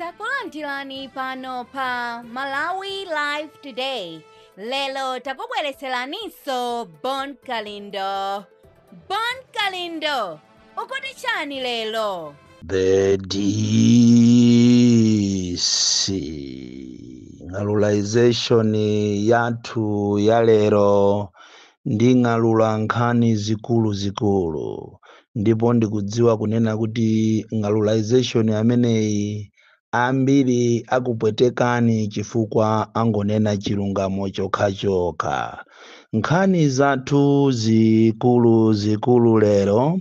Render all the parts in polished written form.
Takulandirani pano pa Malawi Live Today. Lero takubweretseraninso Bon Kalindo. Bon Kalindo, ukuti chani lero? The DC ng'alulization yathu ya lero ndi ng'alula nkhani zikuluzikulu, ndipo ndikudziwa kunena kuti ng'alulization ameneyi ambiri akupwetekani chifukwa angonena chilungamo chokhachokha. Nkhani zathu zikulu zikulu lero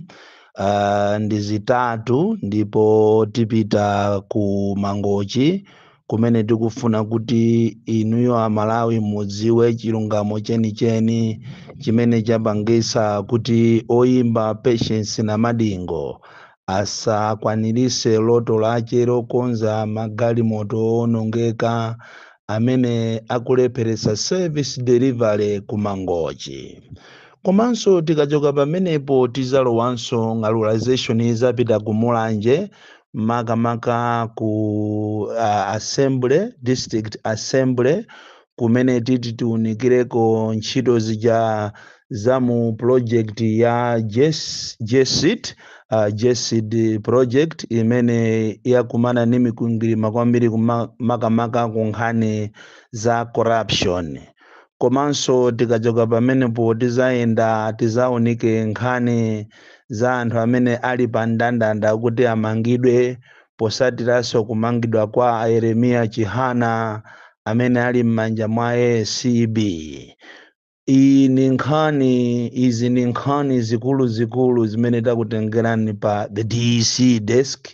ndi zitatu, ndipo tipita ku Mangochi kumene tikufuna kuti inuyo Amalawi mudziwe chilungamo chenicheni chimene chapangisa kuti oyimba Patience Namadingo asakwanirise loto lache lokonza magalimoto owonongeka amene akulepheretsa service delivery ku Mangochi. Komanso tikachoka pamenepo tizalowanso ng'alulization izapita ku Mulanje, makamaka ku assembly, district assembly, kumene titi tiunikireko ntchito zija za mu project ya GESD, GESD project imene yakumana ndi mikwingwirima kwambiri, makamaka ku nkhani za corruption. Komanso tikachoka pamenepo tizayenda tizaunike nkhani za anthu amene ali pa mndandanda kuti amangidwe, posatiranso kumangidwa kwa Yeremiya Chihana amene ali m'manja mwa ACB. Iyi ni nkhani, izi ni nkhani zikuluzikulu zimene takutengerani pa The DC Desk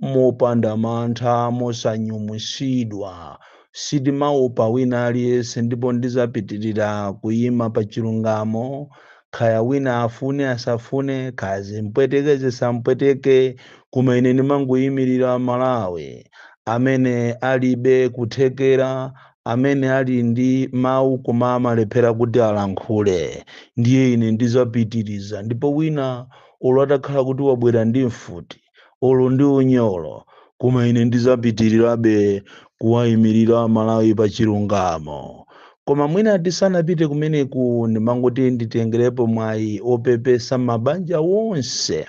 mopanda mantha, mosanyumwisidwa. Sitimaopa wina aliyense, ndipo ndizapitirira kuyima pa chilungamo, khaya wina afune asafune, khaya zimpweteke zisampweteke, koma ine ndimangoyimirira Malawi amene alibe kuthekera, amene ali ndi mawu koma amalephera kuti alankhule. Ndiye ine ndizapitiriza, ndipo wina olo atakhala kuti wabwera ndi mfuti olo ndi unyolo, koma ine ndizapitirirabe kuwayimirira Malawi pa chilungamo. Koma mwina tisanapite kumeneku, ndimangoti nditengerepo mwayi opepesa mabanja wonse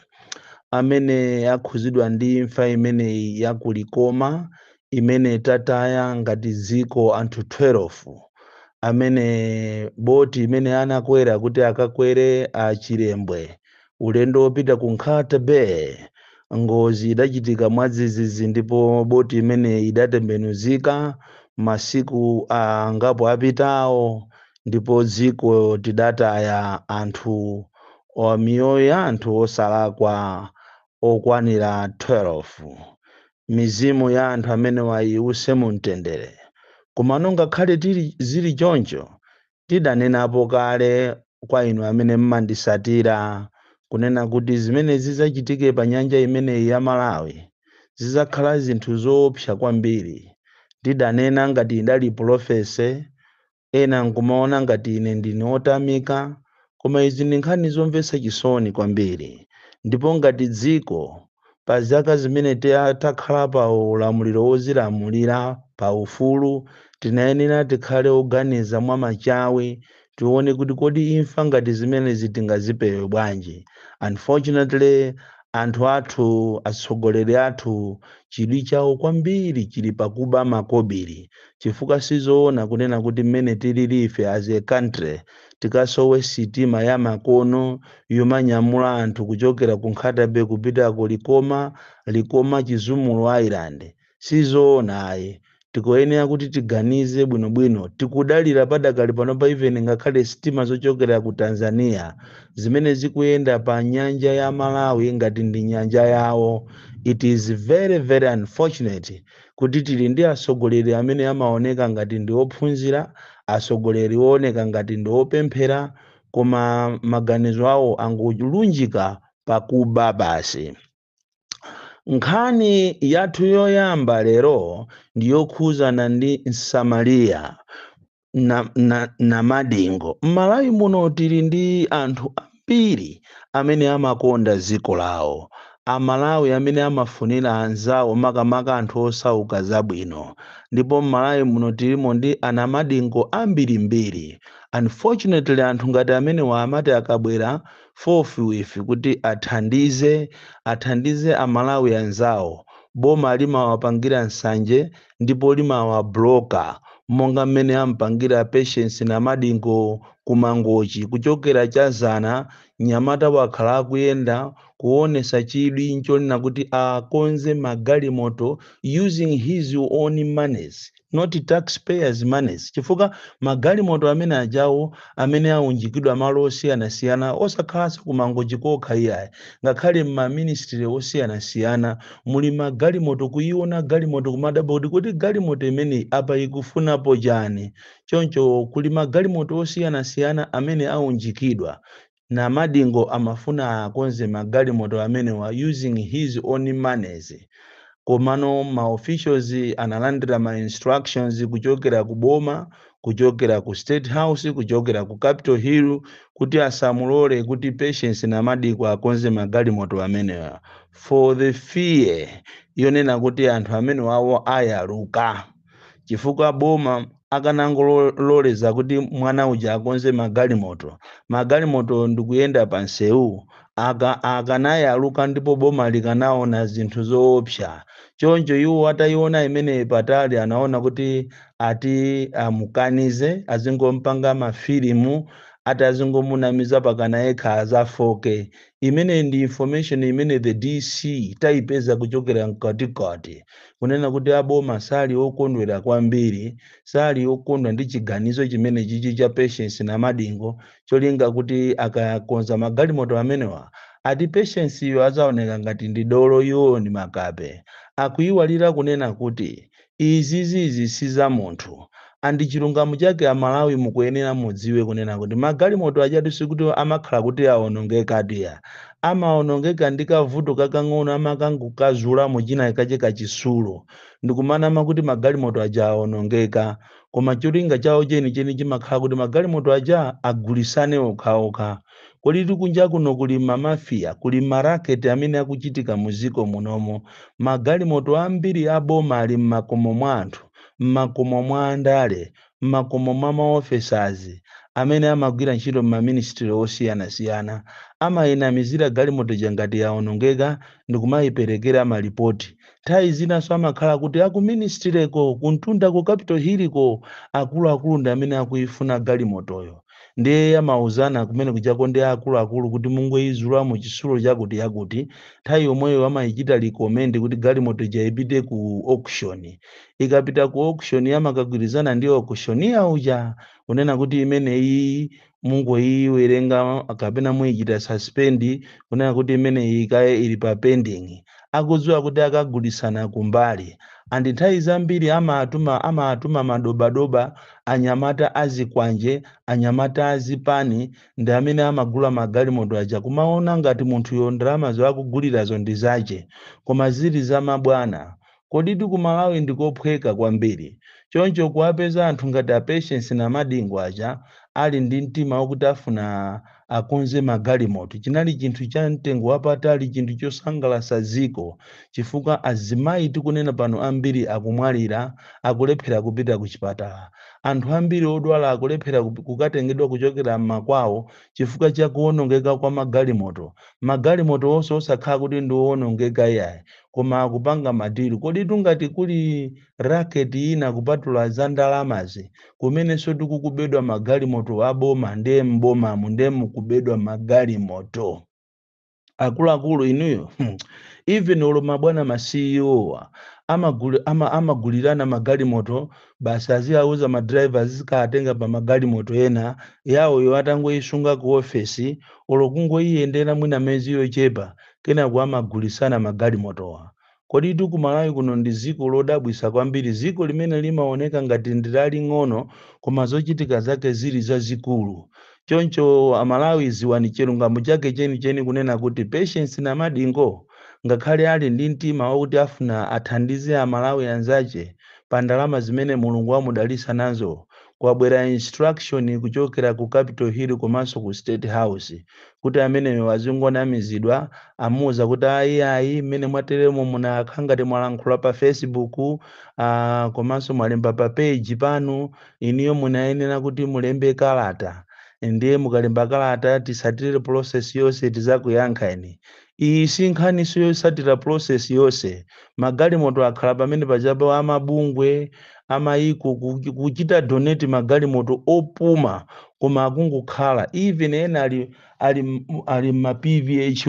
amene akhuzidwa ndi imfa imeneyi yakulikoma, imene tataya ngati dziko anthu 12 amene boti imene anakwera kuti akakwere a Chilembwe ulendo wopita ku Nkhata Bay, ngozi idachitika mwadzidzidzi ndipo boti imene idatembenuzika masiku angapo apitawo, ndipo dziko tidataya anthu, miyoyo ya anthu osalakwa okwanira 12. Mizimu ya anthu amene wayiuse mu mtendere. Komano ngakhale tili zili choncho, tidanenapo kale kwa inu amene mmandisatira kunena kuti zimene zizachitike pa nyanja imeneyi ya Malawi zizakhala zinthu zoopsa kwambiri. Tidanena ngati idali prophecy, ena nkumaona ngati ine ndine otamika, koma izi ndi nkhani zomvetsa chisoni kwambiri. Ndipo ngati dziko, pa zaka zimene takhala pa ulamuliro wozilamulira pa ufulu, tinayenera tikhale oganiza mwa machawi, tione kuti kodi imfa ngati zimenezi tingazipewe bwanji. Unfortunately, anthu athu, atsogoleri athu, chidwi chawo kwambiri chili pakuba makobiri, chifukwa sizoona kunena kuti mmene tilili ife as a country tikasowe sitima ya makono yomanyamula anthu kuchokera ku Nkhata Bay kupita ku Likoma, Likoma Chizumulu Island. Sizoona ayi. Tikuyenera kuti tiganize bwinobwino. Tikudalira padakali panopa even ngakhale sitima zochokera ku Tanzania zimene zikuyenda pa nyanja ya Malawi ngati ndi nyanja yawo. It is very very unfortunate kuti tili ndi atsogoleri amene amaoneka ngati ndi ophunzira, atsogoleri ooneka ngati ndi opemphera, koma maganizo awo angolunjika pakuba basi. Nkhani yathu yoyamba lero ndiyokhuzana ndi Msamariya na Madingo. M'Malawi muno tili ndi anthu ambiri amene amakonda dziko lawo. Amalawi amene amafunira anzawo, makamaka anthu osauka, zabwino. Ndipo m'Malawi muno tilimo ndi anamadingo ambirimbiri. Unfortunately, anthu ngati amenewa amati akabwera forthwith kuti athandize Amalawi anzawo, boma limawapangira nsanje ndipo limawabloka, monga mmene ampangira Patience Namadingo kuMangochi. Kuchokera chazana, nyamata wakhala akuyenda kuonesa chidwi nchonena kuti akonze magalimoto using his own monies, not taxpayers' monies, chifukwa magalimoto amene ajawo amene aunjikidwa malo osiyanasiyana, osakhalanso kuMangochi kokha iyayi, ngakhale m'maministry osiyanasiyana muli magalimoto. Kuiona galimoto kumadabwa kuti galimoto imeneyi apa ikufunapo chani? Choncho kuli magalimoto osiyanasiyana amene aunjikidwa. Namadingo amafuna akonze magalimoto amenewa using his own monies, komano ma officials analandira ma instructions kuchokera ku boma, kuchokera ku State House, kuchokera ku Capitol Hill, kuti asamulole kuti Patience Namadingo akonze magalimoto amenewa, for the fear yonena kuti anthu amenewawo ayaluka, chifukwa boma akanangololeza kuti mwana uja akonze magalimoto, magalimoto ndikuyenda pa nsewu, akanayaluka ndipo boma likanaona zinthu zoopsa. Choncho iwo atayiona imeneyi patali, anaona kuti ati amukanize, azingompanga mafilimu, ati azingomunamiza pakana yekha azafoke. Imene ndi information imene the DC tayipeza kuchokera mkatikati, kunena kuti aboma sali okondwera kwambiri, sali okondwa ndi chiganizo chimene chichi cha Patience Namadingo, cholinga kuti akakonza magalimoto amenewa, ati Patience iyo azaoneka ngati ndi dolo, iwo ndi makape. Akuyiwalira kunena kuti izizizi si za munthu. And chilungamo chake, Amalawi mukuyenera mudziwe kunena kuti magalimoto achatu sikuti amakhala kuti awonongeka tiya, amaonongeka ndi kavuto kakang'ono, amakangokazulamo china kache kachisulo ndikumanama kuti magalimoto aja awonongeka, koma cholinga chawo chenicheni chimakhala kuti magalimoto aja agulisane okhaokha. Kodi kunja kuno kuli mamafiya, kuli maracket amene akuchitika muziko munomo. Magalimoto ambiri aboma ali mmakomo mwa anthu, mmakomo mwa andale, mmakomo mwa maofficers amene amagwira ntchito m'maministry osiyanasiyana. Amayinamizira galimoto ngati yawonongeka ndikumayiperekera malipoti. Nthawi zinanso amakhala kuti aku ministryko, kuntunda ku Capitol Hill ko, akuluakulu ndi amene akuyifuna galimotoyo, ndiye amauzana kumene kujako ndi akuluakulu kuti mungoyizulamo chisulo chakuti yakuti. Nthawi yomweyo amayichita recommend kuti galimoto ija ipite ku auction. Ikapita ku auction, amakagwirizana ndi auctioneer uja kunena kuti imeneyi mungoyiwerenga kapena muyichita suspend, kunena kuti imeneyi ikaye ili pa pending, akudziwa kuti akagulisana kumbali. And nthawi zambiri amatuma madobadoba, anyamata azikwanje, anyamata azipani ndi amene amagula magalimoto aja, kumaona ngati munthuyo ndalama akugulirazo ndi zache, koma zili za mabwana. Kodi ku Malawi ndikophweka kwambiri choncho kuwapeza anthu ngati a Patience Namadingo aja ali ndi mtima wakuti afuna akonze magalimoto? Chinali chinthu cha mtengo wapatali, chinthu chosangalatsa dziko, chifukwa azimayi tikunena pano ambiri akumwalira, akulephera kupita ku chipatala. Anthu ambiri odwala akulephera kukatengedwa kuchokera m'makwawo chifukwa cha kuwonongeka kwa magalimoto. Magalimoto onse osakhala kuti ndi owonongeka iyayi, koma akupanga madeal. Kodi tungati kuli racket ina kupatula za ndalamazi kumenenso tikukubedwa magalimoto aboma? Ndiye m'bomamu ndiye mukubedwa magalimoto, akuluakulu inuyo. Even olo mabwana ma CEO amagulirana magalimoto basi, aziauza madriver azikatenga pa magalimoto ena yawoyo, atangoyisunga ku ofesi olo kungoyiyendera mwina miyezi yochepa, kenako amagulisana magalimotowa. Kodi ku Malawi kuno ndi dziko lodabwisa kwambiri, dziko limene limaoneka ngati ndi laling'ono koma zochitika zake zili zazikulu. Choncho Amalawi, ziwani chilungamo chake chenicheni kunena kuti Patience Namadingo, ngakhale ali ndi mtima wakuti afuna athandize Amalawi anzache pa ndalama zimene Mulungu amudalisa nazo, koma Kwabwera instruction kuchokera ku Capitol Hill komanso ku State House kuti ameneyo azingonamizidwa. Amuwuza kuti ayi, ayi, mmene mwateremo munakhala ngati mwalankhula pa Facebook komanso mwalemba pa page panu, iniyo munayenera kuti mulembe kalata, ndiye mukalemba kalata tisatire process yonse, tizakuyankhani. Iyi si nkhaniso yosatira process yonse. Magalimoto akhala pamene pachapo, amabungwe amayiko kuchita donate magalimoto opuma, koma akungokhala. Even ena ali ma PVH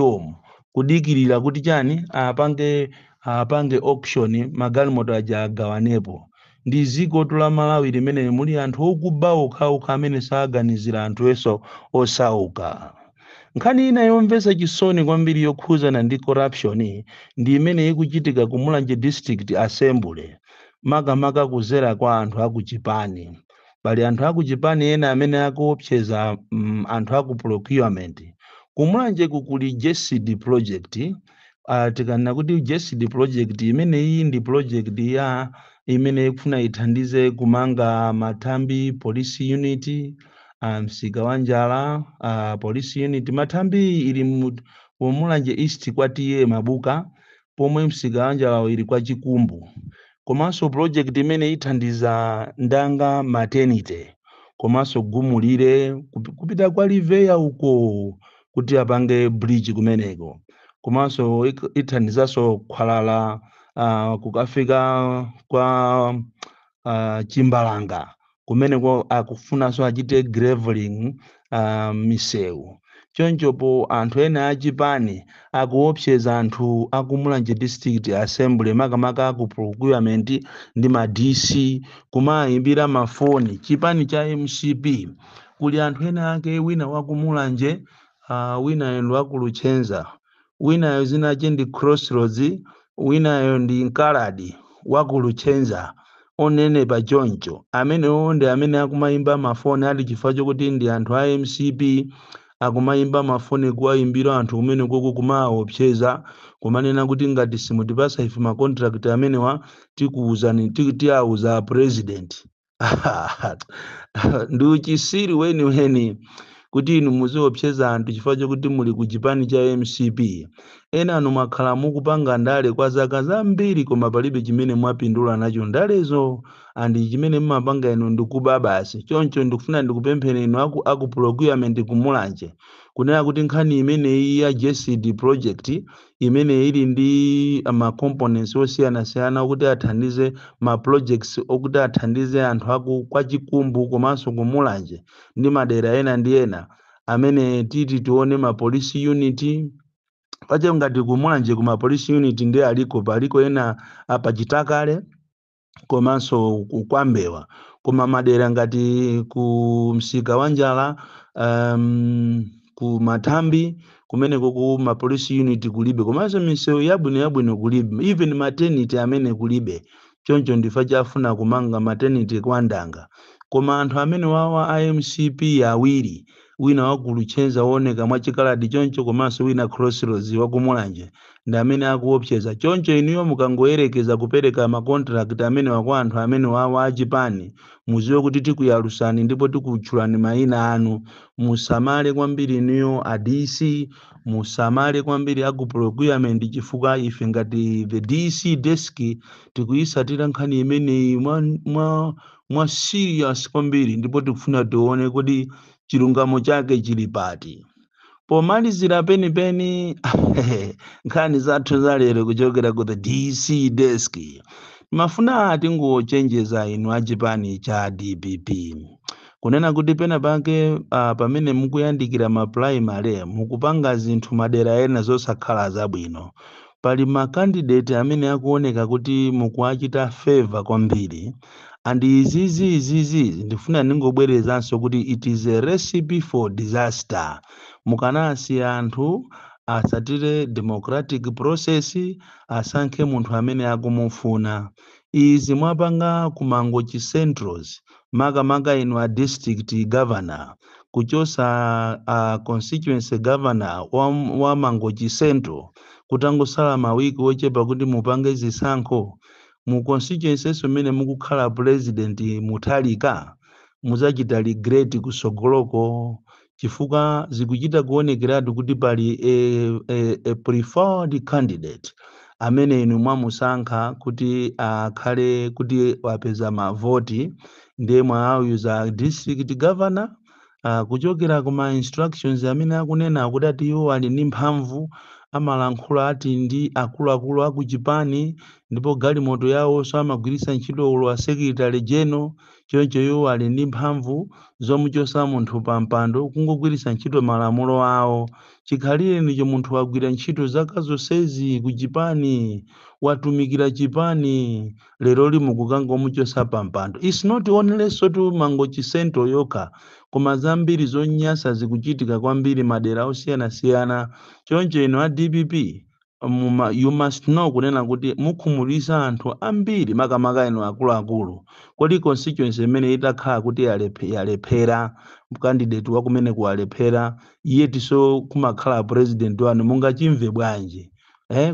kudikirira kuti chani, apange auction, magalimoto aja agawanepo. Ndi dziko la Malawi limene muli anthu okuba okhaokha amene saganizira anthu eso osauka. Nkhani ina yomvetsa chisoni kwambiri yokhuzana ndi corruption ndi imene ikuchitika ku Mulanje District Assembly, makamaka kuzera kwa anthu akuchipani. Pali anthu akuchipani ena amene akuopseza anthu aku procurement. Kumulanje kuli GESD project. Tikanena kuti GESD project imene iyi ndi project ya imene ikufuna ithandize kumanga Mathambi Police Unit, msika wa njala police unit. Mathambi ili mu Mulanje East kwa T/A Mabuka, pomwe msika wa njala ili kwa Chikumbu. Komanso project imene ithandiza Ndanga Maternity komanso Gumulire kupita kwa Liveya uko kuti apange bridge kumeneko. Komanso ithandizanso Khwalala kukafika kwa Chimbalanga kumeneko, akufunanso achite graveling misewu. Chonchopo anthu ena achipani akuopseza anthu aku Mulanje District Assembly, makamaka aku procurement ndi ma DC, kumayimbira mafoni chipani cha MCP. Kuli anthu ena ake, wina wakumulanje, winayo ndi wakuluchenza, winayo zinache ndi Crossroads, winayo ndi Nkaladi wakuluchenza, onenepa choncho. Amenewo ndi amene akumayimba mafoni ali chifukwa chokuti ndi anthu a MCP, akumayimba mafoni kuwayimbira anthu kumene koko, kumaopseza, kumanena kuti ngati simutipasa ife ma contract amenewa tikuwuzani, tiyauza president. Ndi uchisiri weniweni kuti inu muziopseza anthu chifukwa chokuti muli ku chipani cha MCP. Ena anu mwakhala mukupanga ndale kwa zaka zambiri, koma palibe chimene mwapindula nacho ndalezo, and chimene mmapanga inu ndikuba basi. Choncho ndikufuna ndikupempheni inu aku procurement kumulanje kunena kuti nkhani imeneyi ya GESD project imene ili ndi ma components osiyanasiyana okuti athandize ma projects okuti athandize anthu aku kwa Chikumbu komanso kumulanje ndi madera ena ndi ena amene titi tione ma police unit pache. Ngati kumulanje kuma police unit ndi aliko, paliko ena apachitakale komanso kwambewa, koma madera ngati ku msika wa njala, ku Mathambi kumeneko ku ma police unit kulibe, komanso misewu yabwino yabwino kulibe, even maternity amene kulibe. Choncho ndifa chafuna kumanga maternity kwa Ndanga, koma anthu amene wawa a MCP awiri, wina wakuluchenza wooneka mwachikaladi choncho, komanso wina Crossroads wakumulanje, ndi amene akuopseza. Choncho inuyo mukangoyerekeza kupereka ma contract amene kwa anthu amene wawa achipani, muziwe kuti tikuyalusani ndipo tikutchulani mayina anu. Musamale kwambiri inuyo a DC, musamale kwambiri aku procurement, chifukwa ife ngati the DC Desk tikuyisatira nkhani imeneyi mwa serious kwambiri, ndipo tikufuna tione kuti chilungamo chake chili pati. Pomalizira penipeni nkhani zathu za lero kuchokera ku the DC Desk, mafuna tingochenjeza inu achipani cha DPP kunena kuti pena pake pamene mukuyandikira ma primary mukupanga zinthu madera ena zosakhala zabwino. Pali ma candidate amene akuoneka kuti mukuachita favor kwambiri, and izizi ndifuna ndingobwerezanso kuti it is a recipe for disaster. Mukanasiya anthu atsatire democratic process, asankhe munthu amene akumufuna. Izi mwapanga ku Mangochi Central, makamaka inu a district governor, kuchosa constituency governor wa Mangochi Central kutangosala mawiki ochepa kuti mupange zisankho. Mu constituency mmene mukukhala President Mutharika, Muzachita regret kusogoloko, chifukwa zikuchita kuonekeratu kuti pali a preferred candidate amene inu mwamusankha kuti akhale kuti wapeza mavoti, ndiye mwaayuza district governor kuchokera kuma instructions amene akunena kuti ati iwo ali ndi mphamvu, amalankhula ati ndi akuluakulu aku chipani, ndipo galimoto yawonso amagwiritsa ntchito ulo a secretary general. Choncho iwo ali ndi mphamvu zomuchosa munthu pa mpando kungogwiritsa ntchito malamulo awo. Chikhalire ndicho munthu wagwira ntchito zaka zonsezi ku chipani, watumikira chipani, lero limukukangomuchosa pa mpando. It's not only sotu Mangochi Central yokha, koma zambiri zonyasa zikuchitika kwambiri madera osiyanasiyana. Choncho inu a DPP, you must know kunena kuti mukhumudwitsa anthu ambiri, makamaka inu akuluakulu. Kodi constituency imene itakhala kuti yalephera, candidate wakumene kuwalephera, iye tiso kumakhala president wanu, mungachimve bwanji?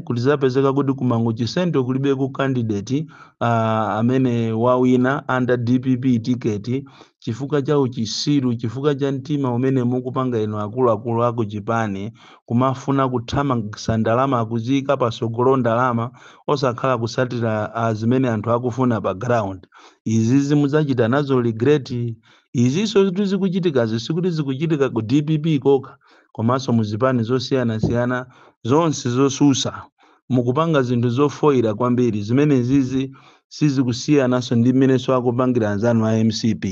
Kuti zapezeka kuti kuMangochi Central kulibe ku candidate amene wawina under DPP ticket chifukwa cha uchisiru, chifukwa cha mtima umene mukupanga inu akuluakulu aku chipani, kumafuna kuthamangitsa ndalama, kuziyika pasogolo ndalama, osakhala kusatira zimene anthu akufuna pa ground. Izizi mudzachita nazo regret. Izinso zikuchitikazi sikuti zikuchitika ku DPP kokha, komanso muzipani zosiyanasiyana zonse zosusa mukupanga zinthu zofoyira kwambiri. Zimene zizi sizikusiyananso ndi mmenenso akupangira anzanu a MCP,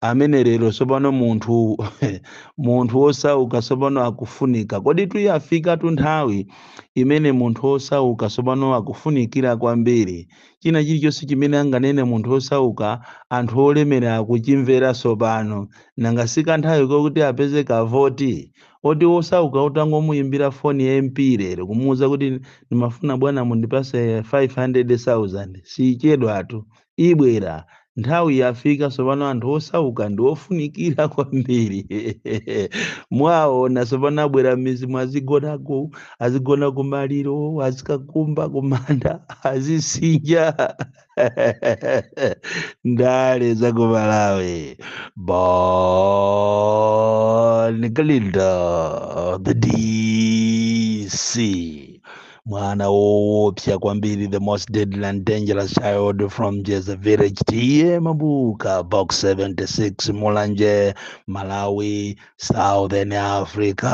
amene lero tsopano munthu wosauka tsopano akufunika. Kodi tuyafika nthawi imene munthu wosauka tsopano akufunikira kwambiri? China chilichonse chimene anganene munthu wosauka, anthu olemera akuchimvera tsopano. Nanga sikanthawi kokuti apeze kavoti oti wosauka utangomuyimbira foni ya MP lero kumuwuza kuti ndimafuna bwana mundipase 500,000, sichedwatu, ibwera. Nthawi yafika tsopano, anthu osauka ndi ofunikira kwambiri. Mwaona tsopano abwera m'mizi, mwazigonako, azigona kumaliro, azikakumba kumanda, azisinja. Ndale za ku Malawi. Bon Kalindo, the DC, mwana woopsa kwambiri, the most deadly and dangerous child from Jeza Village, T/A Mabuka, Box 76, Mulanje, Malawi, Southern Africa.